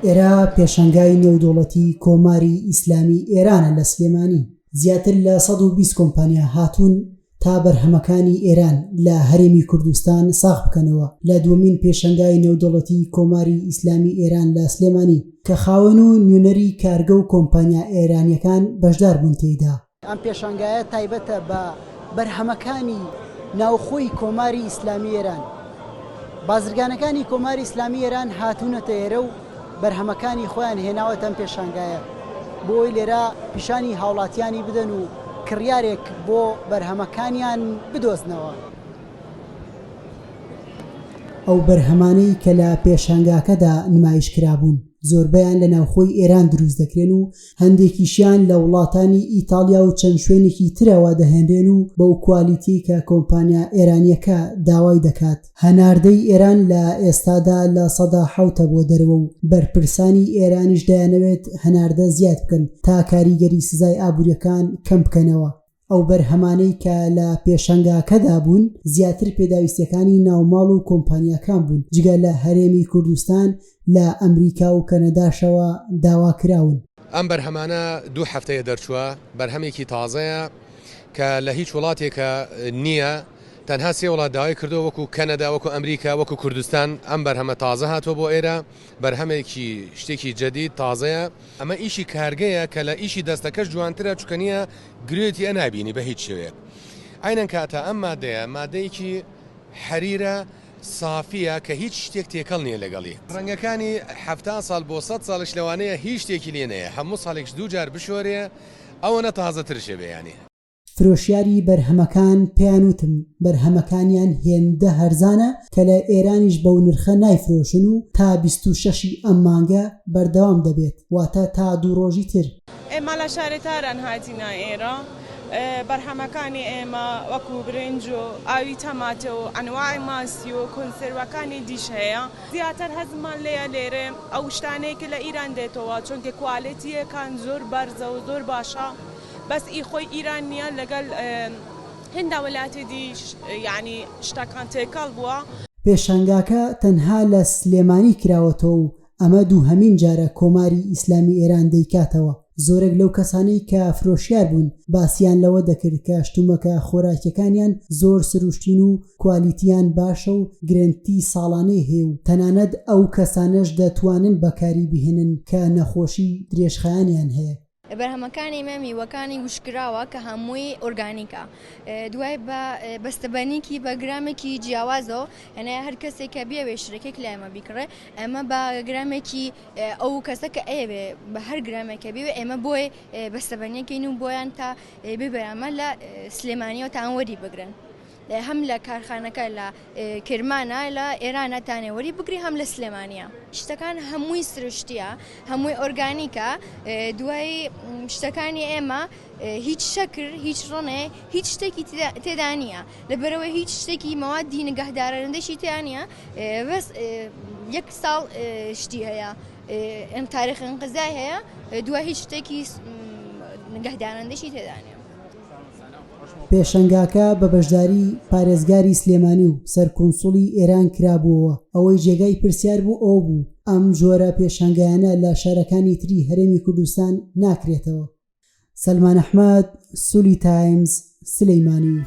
ئێرە پێشانگای نێودەوڵەتی کۆماری ئیسلامی ئێرانە لە سلێمانی، زیاتر لە 120 کۆمپانیا هاتوون تا بەرهەمەکانی ئێران لە هەرێمی کوردستان ساغ بکەنەوە لە دووەمین پێشانگای نێودەوڵەتی کۆماری ئیسلامی ئێران لە سلێمانی کە خاوەن و نوێنەری کارگە و کۆمپانیا ئێرانییەکان بەشدار بوون تێیدا. ئەم پێشانگایە تایبەتە بە بەرهەمەکانی ناوخۆی کۆماری ئیسلامی ئێران. بازرگانەکانی کۆماری ئیسلامی ئێران هاتوونەتە ئێرە و بەرهەمەکانی خۆیان هێناوەتە ئەم پێشانگایە بۆ ئەوەی لێرە پیشانی هاوڵاتیانی بدەن و کڕیارێک بۆ بەرهەمەکانیان بدۆزنەوە. ئەو بەرهەمانەی کە لە پێشانگاکەدا نمایش کرابوون، زۆربەیان لە ناوخۆی ئێران دروست دەکرێن و هەندێکیشیان لە وڵاتانی ئیتاڵیا و چەند شوێنێکی ترەوە دەهێنرێن و بەو کوالیتیەی کە کۆمپانیا ئێرانیەکە داوای دەکات. هەناردەی ئێران لە ئێستادا 7% ە بۆ دەرەوە و بەرپرسانی ئێرانیش دەیانەوێت هەناردە زیاد بکەن تا کاریگەری سزای ئابوریەکان کەم بکەنەوە. ئەو بەرهەمانەی کە لە پێشەنگاکەدا بوون زیاتر پێداویستیەکانی ناوماڵ و کۆمپانیاکان بوون، جگە لە هەرێمی کوردستان لە ئەمریکا و کەنەداشەوە داواکراون. ئەم بەرهەمانە دوو هەفتەیە دەرچووە، بەرهەمێکی تازەیە کە لە هیچ وڵاتێکە نییە، تەنها سێ وڵات داوای کردووە وەکو کەنەدا، وەکو ئەمریکا، وەکو کوردستان، ئەم بەرهەمە تازە هاتووە بۆ ئێرە، بەرهەمێکی شتێکی جەدید تازەیە. ئەمە ئیشی کارگەیە کە لە ئیشی دەستەکەش جوانترە چونکە نییە گرێتی ئە نابینی بە هیچ شێوەیەک. عەینەن کاتە ئەم مادەیە مادەیەکی حەریرە سافیە کە هیچ شتێک تێکەڵ نییە لەگەڵی. ڕەنگەکانی 70 ساڵ بۆ 100 ساڵیش لەوانەیە هیچ شتێکی لێ نەیە هەموو ساڵێکش دوو جار بشۆرێ ئەوەنە تازەترش ئەبێ یانی. فرۆشیاری بەرهەمەکان پێیان وتم بەرهەمەکانیان هێندە هەرزانە کە لە ئێرانیش بەو نرخە نایفرۆشن و تا 26 ی ئەم مانگە بەردەوام دەبێت واتە تا دوو ڕۆژی تر. ئێمە لە شاری تاران هاتینە ئێرە، بەرهەمەکانی ئێمە وەکو برنج و ئاوی تەماتە و ئەنواعی ماسی و کۆنسێروەکانی دیش هەیە. زیاتر حەزمان لێیە لێرە ئەو شتانەی کە لە ئیران دێتەوە چونکە کوالێتییەکان زۆر بەرزە و زۆر باشە. بەس ئی خۆی ئیران نیە لەگەل هێندا ولاتی دیش یانی شتەکان تێکەڵ بووە. پێشانگاکە تەنها لە سلێمانی کراوەتەوە و ئەمە دووهەمین جارە کۆماری ئیسلامی ئێران دەیکاتەوە. زۆرێک لەو کەسانەی کە فرۆشیار بوون باسیان لەوە دەکرد کە شتومەکە خۆراکیەکانیان زۆر سروشتین و کوالیتیان باشە و گرەنتی ساڵانەی هەیە و تەنانەت ئەو کەسانەش دەتوانن بەکاری بهێنن کە نەخۆشی درێژخایەنیان هەیە. بەرهەمەکانی مە میوەکانی وشکراوە کە هەمووی ئۆرگانیکە دوای بە بەستەبەنیکی بە گرامێکی جیاوازەوە یعنی هەر کەسێک کە بیەوێ شتێک لای ئێمە بیکڕێ ئێمە بە گرامێکی ئەو کەسە کە ئەیەوێ بە هەر گرامێک کە بیەوێ ئێمە بۆی بەستەبەنیەکەین و بۆیان تا ببەرامە لە سلێمانیەوە تان وەری بگرن. هەم لە کارخانەکە لە کرمانە لە ئێرانە تانێ وەری بگری هەم لە سلێمانیە. شتەکان هەمووی سروشتیە هەمووی ئۆرگانیکە دوای شتەکانی ئێمە هیچ شەکر هیچ ڕنێ هیچ شتێکی تێدا نییە لەبەرەوەی هیچ شتێکی مەوادی نگەهدارەندەشی تیا نییە بەس یەک ساڵ شتی هەیە ئەم تاریخ انقضای هەیە دوای هیچ شتێکی نگەهدارەندەشی تێدا نییە. پێشەنگاکە بە بەشداری پارێزگاری سلێمانی و سەرکونسوڵی ئێران کرابووەوە، ئەوەی جێگای پرسیار بوو ئەوە بوو ئەم جۆرە پێشانگایانە لە شارەکانی تری هەرێمی کوردستان ناکرێتەوە. سەلمان ئەحمەد، سولی تایمز، سلیمانی.